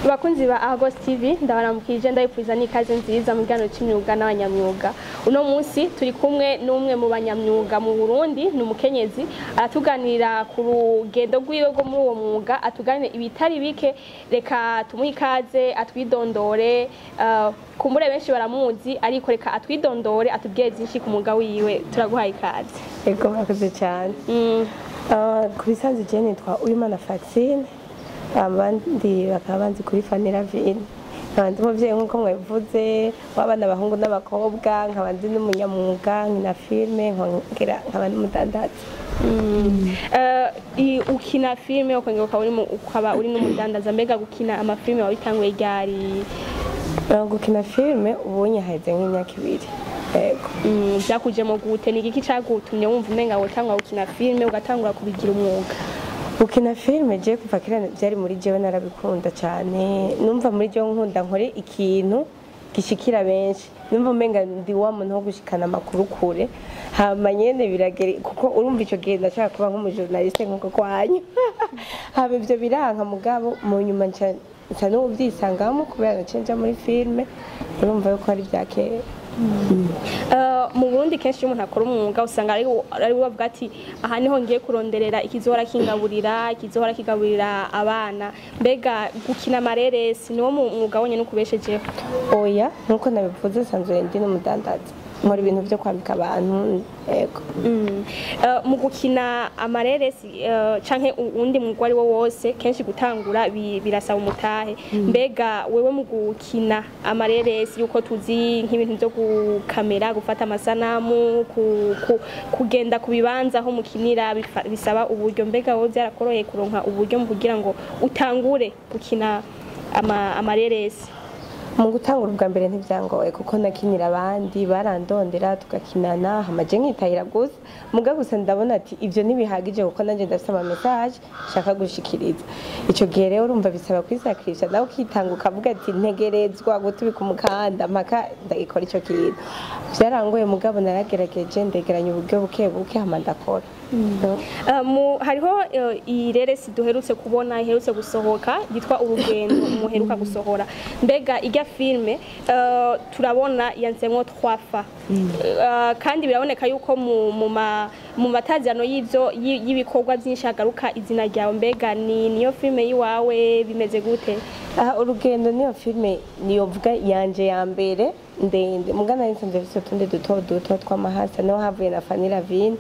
Bakunzi ba Argos TV, ndabaramukije, ndabipfuza n'ikaze nziza mu kiganiro c'imyuga n'abanyamyuga. Uno munsi turi kumwe n'umwe mu banyamyuga mu Burundi, ni umukenyezi, aratuganirira ku rugendo rwiwe rwo muri uwo mwuga, atuganire ibitari bike. Reka tumuhe ikaze atwidondore. Kumbure benshi baramuzi, ariko reka atwidondore, atubwire byinshi ku mwuga wiwe. Turaguhaye ikaze. Ego, murakoze cyane. Ku bisanzwe je nitwa Uwimana Francine, abandi bakaba banzi kuri Fanny Lavine. Nkaba ndi umuvyeyi nk'uko mwabivuze w'abana abahungu n'abakobwa, nkaba ndi n'umunyamwuga, nkina filime, nkongera nkaba n'umudandaza. Ukina filime, ukongera ukaba uri n'umudandaza. Mbega gukina amafilime wabitanguye ryari? Gukina filime ubunye haheze nk'imyaka 2, ego. Byakujemo gute? Ni igiki cagutumye wumva umenga wotangura gukina filime, ugatangura kubigira umwuga? Gukina filime je kuva kera byari muri jewe, narabikunda cyane. Numva muri jewe nkunda nkore ikintu gishikira benshi, numva umenga ndi wa muntu wo gushikana amakuru kure. Hama nyene biragere kuko urumva ico gihe ndashaka kuba nk'umujournaliste nkuko kwanyu, hama ivyo biranka. Mugabo mu nyuma nca n'ubuvyisangamo kubera naciye nja muri filime. Urumva yuko ari vya kera. Mu Burundi kenshi iyo umuntu akora umwuga usanga ari bavuga ati: "Aha niho ngiye kuronderera ikizohora kingaburira, ikizohora kigaburira abana." Mbega gukina amareresi niwo mwuga wonyene ukubeshejeho? Oya, nkuko nabivuze, nsanzwe ndi n'umudandaza, nkora ibintu vyo kwambika abantu, ego. Mu gukina amareresi canke uwundi mwuga ari wo wose, kenshi gutangura birasaba umutahe. Mbega wewe mu gukina amareresi, yuko tuzi nk'ibintu vyo gukamera, gufata amasanamu, kugenda ku bibanza aho mukinira, bisaba uburyo, mbega wowe vyarakoroheye kuronka uburyo mu kugira ngo utangure gukina amareresi? Mu gutangura ubwa mbere ntibyangoye kuko nakinira abandi, barandondera tugakinana, hama je nkitahira gusa. Muga gusa ndabona ati ivyo ntibihagije kuko nanjye ndafise ama message nshaka gushikiriza. Ico gihe rero urumva bisaba kwisakirisha nawe ukitanga, ukavuga ati ntegerezwa gutubika umukanda mpaka ndagikora ico kintu. Vyarangoye, mugabo naragerageje, ndegeranya uburyo buke buke, hama ndakora. Hariho ireresi duherutse kubona, iherutse gusohoka, yitwa Urugendo, muheruka gusohora. Mbega irya filme, turabona yanzemwo twafa, kandi biraboneka yuko mu matazirano y'ivyo y'ibikorwa byinshi hagaruka izina ryawe. Mbega ni niyo filme yiwawe, bimeze gute? Aha, Urugendo niyo filme niyovuga yanje ya mbere ndende, muga nari nsanzwe mfise utundi duto duto tw'amahasa, niho havuye na Fanny Lavine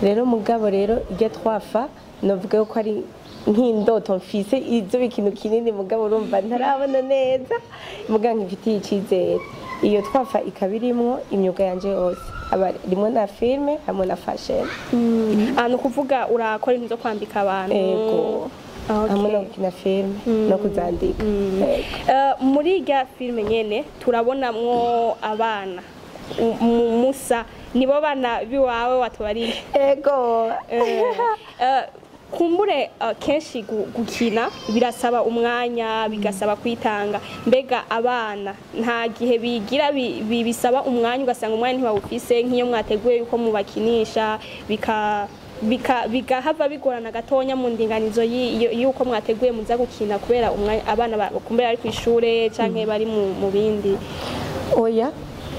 rero. Mugabo rero iryo twafa novuga yuko ari nk'indoto mfise izo ikintu kinini, mugabo urumva ntarabona neza, muga nkifitiye icizere. Iyo twafa ikaba irimwo imyuga yanje yose, aba rimwe na filme hamwe na fashion. Ah, ni ukuvuga urakora ibintu vyo kwambika abantu? Ego. Hamwe no gukina filme no kuzandika. Ego. Muri irya filime nyene turabonamwo abana musa, nibo bana biwawe watubariye? Ego. Kumbure kenshi gukina birasaba umwanya, bigasaba kwitanga. Mbega abana nta gihe bigira bisaba umwanya, ugasanga umwanya ntibawufise, nk'iyo mwateguye yuko mubakinisha, bika bika bigahava bigorana gatonya mu ndinganizo y'uko mwateguye muza gukina, kubera umwanya abana kumbere bari kw'ishure canke bari mu bindi? Oya,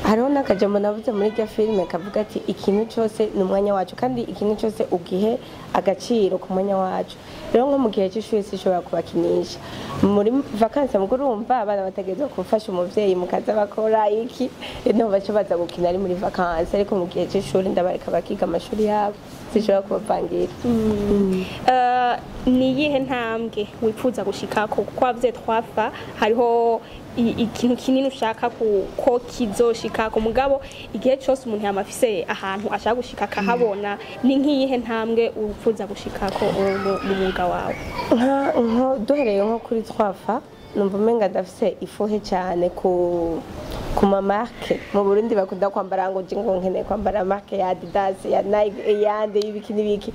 hariho n'akajambo navuze muri iryo filime kavuga ati ikintu cyose ni umwanya wacu, kandi ikintu cyose ugihe agaciro ku mwanya wacu. Rero nko mu gihe cy'ishuri sinshobora kubakinisha muri vacances, mugo urumva abana bategerezwa gufasha umuvyeyi mu kazi bakora iki, rero baca baza gukina ari muri vacances. Ariko mu gihe cy'ishuri ndabareka bakiga amashuri yabo, sinshobora kubavangira. Ni iyihe ntambwe wifuza gushikako? Kuko wavuze twafa, hariho ikintu kinini ushaka ko kizoshikako, mugabo igihe cyose umuntu yama afise ahantu ashaka gushika akahabona. Ni nk'iyihe ntambwe wifuza gushikako mu mwuga wawe? Nka duhereye nko kuri twafa, numva umenga ndafise ifuhe cyane ku ma marques mu Burundi bakunda kwambara, ngo je ngo nkeneye kwambara marque ya Adidas, ya Nike, yande y'ibiki n'ibiki.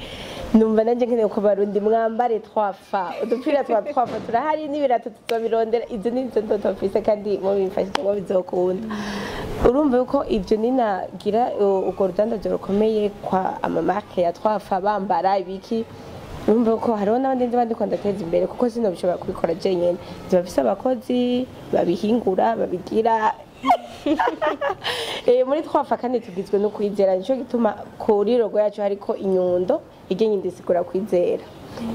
Numva nanje nkeneye ko Barundi mwambare twafa, udupira twa twafa turahari n'ibirato tuzobirondera. Izo ni izo ndoto mfise, kandi mu bimfashije ngo bizokunda. Urumva yuko ibyo ninagira urwo rudandazo rukomeye kwa ama marques ya twafa bambara ibiki. Urumva ko hariho n'abandi nzi bandi ko ndateza imbere, kuko sinobishobora kubikora jenyene. Ziba abakozi babihingura, babigira. Muri twafa kandi tugizwe no kwizera, nico gituma kuri logo yacu hariko inyundo igenye indisigura kwizera.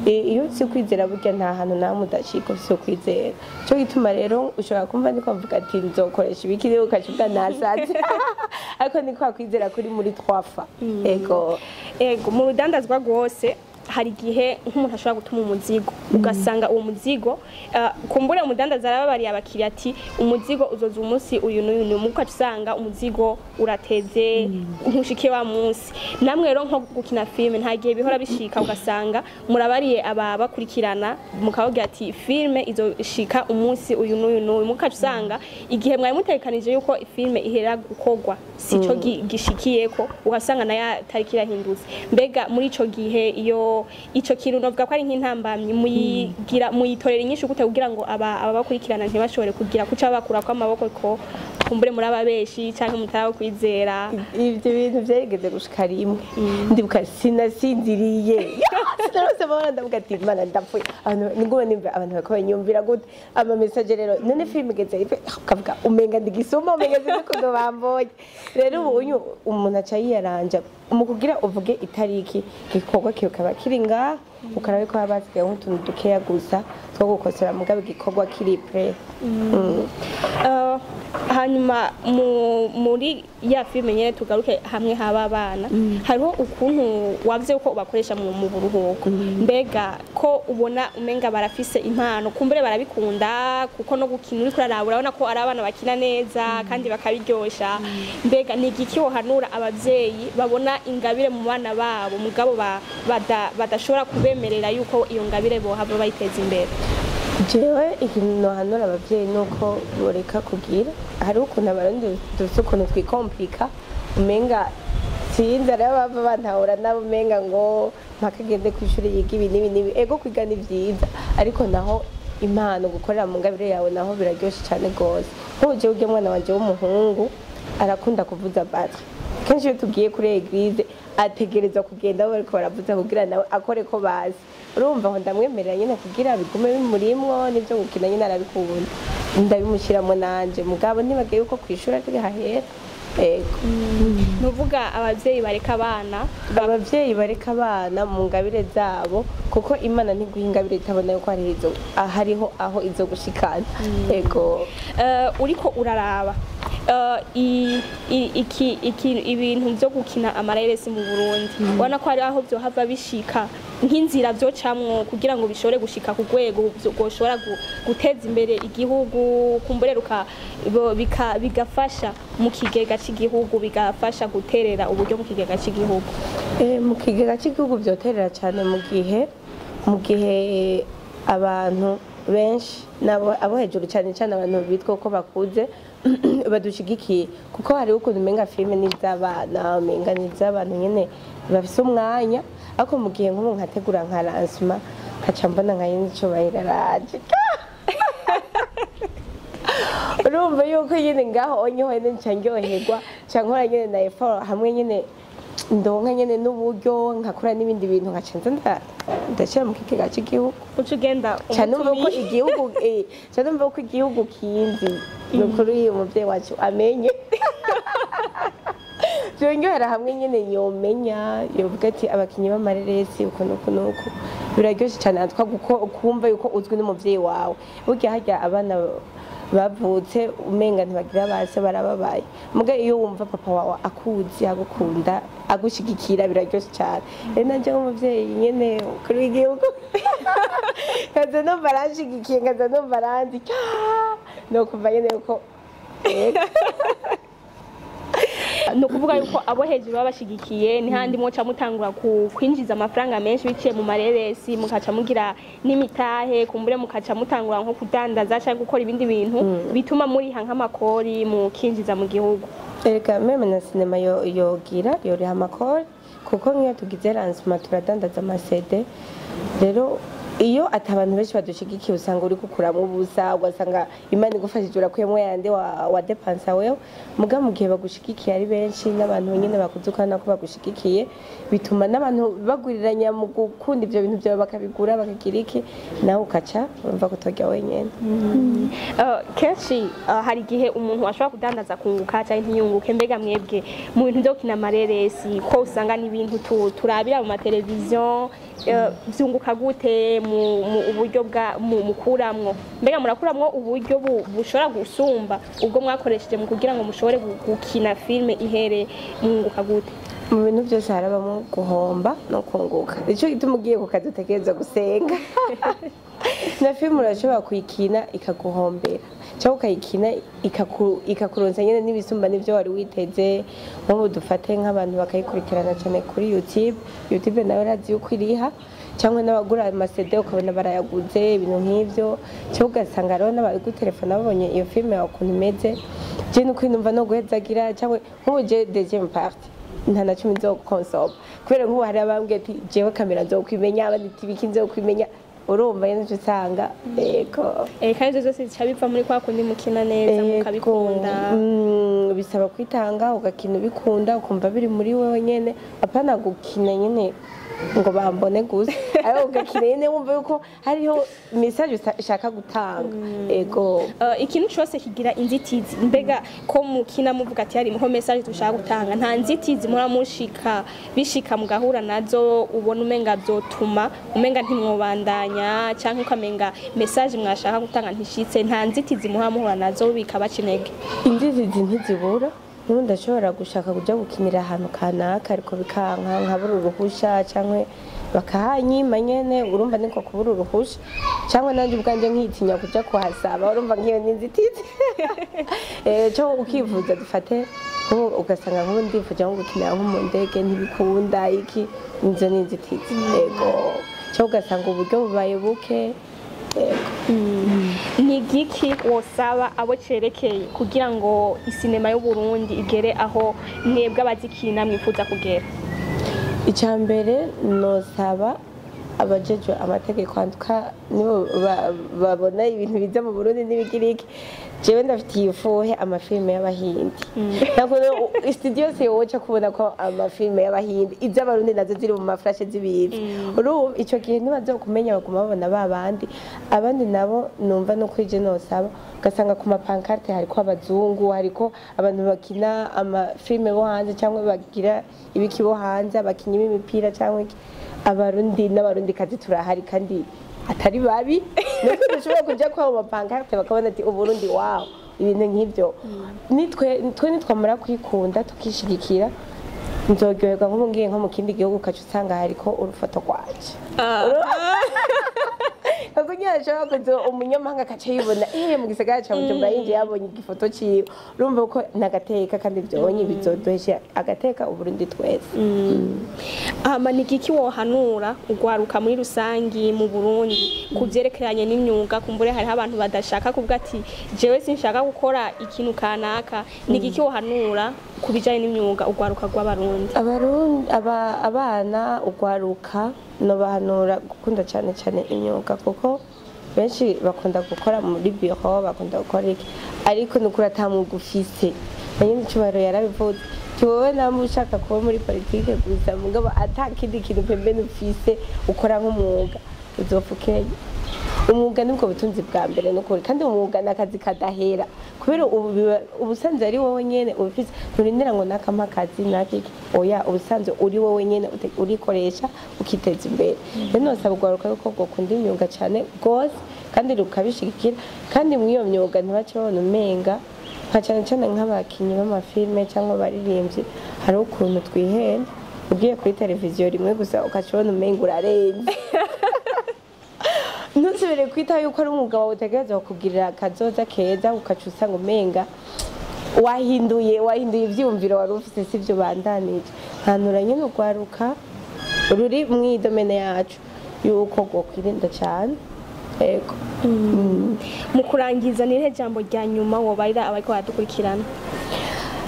Iyo ufise kwizera burya nta hantu namwe udashika ufise kwizera. Nico gituma rero ushobora kumva ndiko mvuga ati nzokoresha ibiki, rero ukaca uvuga nasaze, ariko ni kwa kwizera kuri muri twafa. Ego. Ego, mu rudandazwa rwose hari igihe nk'umuntu ashobora gutuma umuzigo, ugasanga uwo muzigo, kumbure umudandaza arababariye abakiriya ati umuzigo uzoza umunsi uyu n'uyu n'uyu, mukaca usanga umuzigo urateze, ntushike wa munsi. Namwe rero nko gukina filime, nta gihe bihora bishika ugasanga murabariye ababakurikirana mukababwira ati filime izoshika umunsi uyu n'uyu n'uyu, mukaca usanga igihe mwari mutekanije yuko filime ihera gukorwa sico gishikiyeko, ugasanga nayo tariki irahindutse. Mbega muri ico gihe iyo ico kintu novuga ko ari nk'intambamyi, muyigira muyitorera inyishu gute kugira ngo ababakurikirana ntibashobore kugira kuca bakura ko amaboko ko kumbure muri ababeshi canke mutaba kwizera? Ivyo bintu vyarigeze gushika rimwe, ndibuka sinasinziriye, sinarose amahoro, ndavuga ati Mana, ndapfuye. Abantu nigume nimva abantu bariko banyumvira gute ama message rero, none filime igeze ive, ukavuga umenga ndigisuma, umenga sinzi ukuntu bambonye. Rero ubu unyu umuntu aca yiyaranja mu kugira uvuge itariki, igikorwa kikaba kiri ngaha, ukarabe ko haba hasigaye nk'utuntu dukeya gusa two gukosora, mugabo igikorwa kiri prêt. Hanyuma muri ya filime nyene, tugaruke hamwe haba abana, hariho ukuntu wavuze ko ubakoresha mu buruhuko. Mbega ko ubona umenga barafise impano, kumbure barabikunda, kuko no gukina uriko uraraba urabona ko ari abana bakina neza kandi bakabiryosha. Mbega ni igiki wohanura abavyeyi babona ingabire mu bana babo, mugabo badashobora kubemerera yuko iyo ngabire bohava bayiteza imbere? Jewe ikintu nohanura abavyeyi nuko boreka kugira, hariho ukuntu Abarundi dufise ukuntu twikomplika, umenga sinzi, hariho abava bantahura nabo, umenga ngo mpaka agende kw'ishuri yiga ibi n'ibi n'ibi. Ego, kwiga ni vyiza, ariko naho impano, gukorera mu ngabire yawe naho biraryoshe cane gose. Nk'ubu jewe urya mwana wanje w'umuhungu arakunda kuvuza batterie. Kenshi iyo tugiye kuri église ategerezwa kugenda aho bariko baravuza kugira nawe akore ko bazi. Urumva aho ndamwemerera nyene kugira bigume bimurimwo, n'ivyo gukina nyene arabikunda, ndabimushyiramo nanje, mugabo ntibagiye yuko kw'ishuri ari hahera. Ego. Nuvuga abavyeyi bareka abana. Abavyeyi bareka abana mu ngabire zabo, kuko Imana ntiguha ingabire itabona yuko hariho aho izo gushikana. Ego. Uriko uraraba iki ibintu vyo gukina amareresi mu Burundi, ubona ko hari aho vyohava bishika, nk'inzira vyocamwo kugira ngo bishobore gushika ku rwego rwoshobora guteza imbere igihugu, kumbure bigafasha mu kigega c'igihugu, bigafasha guterera uburyo mu kigega c'igihugu? Mu kigega cy'igihugu vyoterera cyane mu gihe abantu benshi nabo abo hejuru, cyane cyane abantu bitwa ko bakuze, badushigikiye, kuko hariho ukuntu umenga filime n'iz'abana, umenga n'iz'abantu nyene bafise umwanya. Ariko mu gihe nk'ubu nkategura nka lancement, nkaca mbona nka nyene icubahiro araje, urumva yuko nyene ngaho onye hene nca ndyoherwa, nca nkora nyene na effort hamwe nyene ndonka nyene n'uburyo nkakora n'ibindi bintu, nkaca nza ndashyira mu kigega cy'igihugu. Uca ugenda. Ca numva ko umutumiye. Igihugu, ca numva ko igihugu kinzi. Ni ukuri uyu muvyeyi wacu amenye vyongerera hamwe nyene yomenya, yovuga ati abakinyi b'amareresi uko nuko nuko, biraryoshe cane natwa kuko kumva yuko uzwi n'umuvyeyi wawe. Burya harya abana bavutse umenga ntibagira base barababaye, muga iyo wumva papa wawe akuzi, agukunda, agushigikira, biraryoshe cane. Rero nanje nk'umuvyeyi nyene kuri w'igihugu nkaza numva aranshigikiye, nkaza numva aranzi, no kumva nyene yuko yego. Ni ukuvuga yuko abo hejuru baba bashigikiye, ni handi mwoca mutangura kwinjiza amafaranga menshi biciye mu mareresi, mukaca mugira n'imitahe, kumbure mukaca mutangura nko kudandaza cyangwa gukora ibindi bintu bituma muriha nk'amakori, mukinjiza mu gihugu. Erega même na cinéma yo yogira yoriha amakori, kuko nk'iyo tugize lancement turadandaza ama CD. Rero Iyo ati abantu benshi badushigikiye, usanga uri gukuramo ubusa, ugasanga Imana igufashije urakuyemo yandi wa dépensa wewe. Muga mu gihe bagushigikiye ari benshi, n'abantu nyine bakuze ukabona ko bagushigikiye, bituma n'abantu baguriranya mu gukunda ivyo bintu byawe, bakabigura, bakagira iki, nawe ukaca urumva ko utorya wenyene. Kenshi hari igihe umuntu ashobora kudandaza kunguka cyangwa ntiyunguke. Mbega mwebwe mu bintu byo gukina amareresi, ko usanga n'ibintu turabira mu mateleviziyo, vyunguka gute mu uburyo bwa mukuramwo? Mbega murakuramwo uburyo bushobora gusumba ubwo mwakoresheje mu kugira ngo mushobore gukina filme ihere? Mwunguka gute? Mu bintu byose harabamo guhomba no kunguka. Nicyo gituma ugiye ku kazi utegereza gusenga. Na filime urashobora kuyikina ikaguhombera, cyangwa ukayikina ikakuronsa nyine n'ibisumba n'ibyo wari witeze. Nk'ubu dufate nk'abantu bakayikurikirana cyane kuri YouTube, YouTube nawe urazi yuko iriha, cyangwa n'abagura ama CD ukabona barayaguze, ibintu nk'ibyo, cyangwa ugasanga hariho n'abari babonye iyo filime yawe ukuntu imeze. Je nuko numva no guhezagira, cyangwa nk'ubu je deuxième partie nta na cumi nzokonsoma, kubera nk'ubu hari abambwiye ati jewe kamera nzokwimenya, abandi ati ibiki nzokwimenya. Urumva nyine uca usanga yego. Kandi ivyo vyose bica biva muri kwa kundi mukina neza, mukabikunda. Bisaba kwitanga, ugakina ubikunda, ukumva biri muri wewe nyene, apana gukina nyene ngo bambone gusa, ariko ugakina nyene wumva yuko hariho message ushaka gutanga, ego. Ikintu cyose kigira inzitizi. Mbega ko mukina muvuga ati hariho message dushaka gutanga, nta nzitizi muramushika bishika mugahura nazo, ubona umenga vyotuma umenga ntimwobandanya, canke ukamenga message mwashaka gutanga ntishitse? Nta nzitizi muhora muhura nazo bikabaca intege? Inzitizi ntizibura. N'ubu ndashobora gushaka kuja gukinira ahantu kanaka, ariko bikanka, nkabura uruhusha cyangwa bakahanyima nyene. Urumva niko kubura uruhusha, cyangwa nanjye ubwanjye nkitinya kuja kuhasaba. Urumva nk'iyo ni inzitizi. Cyo ukivuza, dufate nk'ubu ugasanga nk'ubu ndifuza nko gukinira nko mu ndege, ntibikunda iki, inzo ni inzitizi, yego. Cyo ugasanga uburyo bubaye buke, yego. Ni igiki wosaba abo cerekeye kugira ngo isinema y'u Burundi igere aho mwebwe abazikina mwifuza kugera? Icya mbere nosaba abajejwe amategeko, antuka nibo babona ibintu biza mu Burundi n'ibigiriki. Jewe ndafitiye ifuhe amafilime y'abahindi. Ntabwo studio yose yoca kubona ko amafilime y'abahindi, iz'abarundi nazo ziri mu maflashe z'ibintu. Urumva ico gihe ntibazokumenya, baguma babona ba bandi. Abandi nabo numva no kuri je nosaba, ugasanga ku ma pancarte hariko abazungu, hariko abantu bakina amafilime bo hanze, cyangwa bagira ibiki bo hanze, abakinyi b'imipira cyangwa iki. Abarundi n'abarundi kazi turahari kandi atari babi, nuko dushobora kuja kwa ma pancarte bakabona ati uburundi wawo, ibintu nk'ibyo. Nitwe twe nitwamara kwikunda tukishigikira, nzoryoherwa. Nk'ubu ngiye nko mu kindi gihugu, ukaca usanga hariko urufoto rwanje, kuko nyine ashobora kuza umunyamahanga akaca yibona mu gisagara ca Bujumbura, yinjiye yabonye igifoto ciwe. Urumva ko nagateka, kandi vyonye bizoduhesha agateka Uburundi twese. Hama ni igiki wohanura ugwaruka muri rusangi mu Burundi ku vyerekeranye n'imyuga? Kumbure hariho abantu badashaka kuvuga ati jewe sinshaka gukora ikintu kanaka. Ni igiki wohanura ku bijanye n'imyuga ugwaruka rw'abarundi? Abarundi, abana, ugwaruka, nobahanura gukunda cyane cyane imyuga, kuko benshi bakunda gukora muri biro, bakunda gukora iki, ariko nukuri ata mwuga ufise. Nanye icubahiro yarabivuze ati wowe namba ushaka kuba muri politike gusa, mugabo ata kindi kintu pembeni ufise ukora nk'umwuga, uzopfa ukenya. Umwuga nibwo butunzi bwa mbere nukuri, kandi umwuga ni akazi kadahera, kubera ubu ubusanzwe ari wowe nyene ubifise, nturindira ngo nakampa akazi nakiki, oya. Ubusanzwe uri wowe nyene urikoresha ukiteza imbere. Rero nosaba urwaruka yuko rwokunda imyuga cyane rwose kandi rukabishigikira, kandi muri iyo myuga ntibace babona umenga nka cyane cyane nk'abakinyi b'amafilme cyangwa abaririmbyi, hariho ukuntu twihenda, ugiye kuri televiziyo rimwe gusa ukaca ubona umenga urarenze, ntusubire kwita yuko ari umwuga wawe utegerezwa kukugirira akazoza keza, ukaca usanga umenga wahinduye ivyiyumviro wari ufise sivyo bandanije. Nkanura nyene urwaruka ruri mw'iyi domaine yacu yuko rwokwirinda cane, ego. Mu kurangiza, ni irihe jambo rya nyuma wobarira abariko baradukurikirana?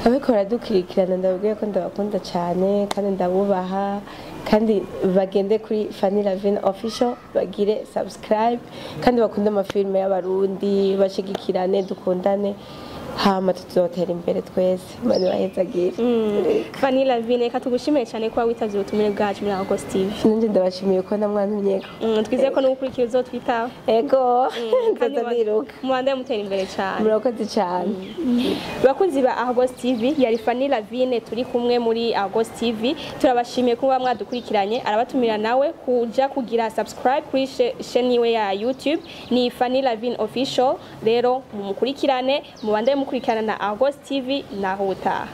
Abiko baradukurikirana, ndababwiye ko ndabakunda cyane kandi ndabubaha, kandi bagende kuri Fanny Lavine Official bagire subscribe, kandi bakunde amafilime y'Abarundi, bashigikirane, dukundane, hama tuzotera imbere twese. Imana ibahezagire. Fanny Lavine, reka tugushimire cyane kuba witavye ubutumire bwacu muri Argos TV. Nanjye ndabashimiye ko namwantumyeko. Twizeye ko n'ubukurikira uzotwitaho. Ego, Kandi nzoza niruka. Mubandanye mutera imbere cyane. Murakoze cyane. Bakunzi ba Argos TV, yari Fanny Lavine turi kumwe muri Argos TV. Turabashimiye kuba mwadukurikiranye. Arabatumira nawe kuja kugira subscribe kuri chaîne yiwe ya YouTube, ni Fanny Lavine Official. Rero mumukurikirane, mubandanye mukurikirana na Argos TV. Naho utaha.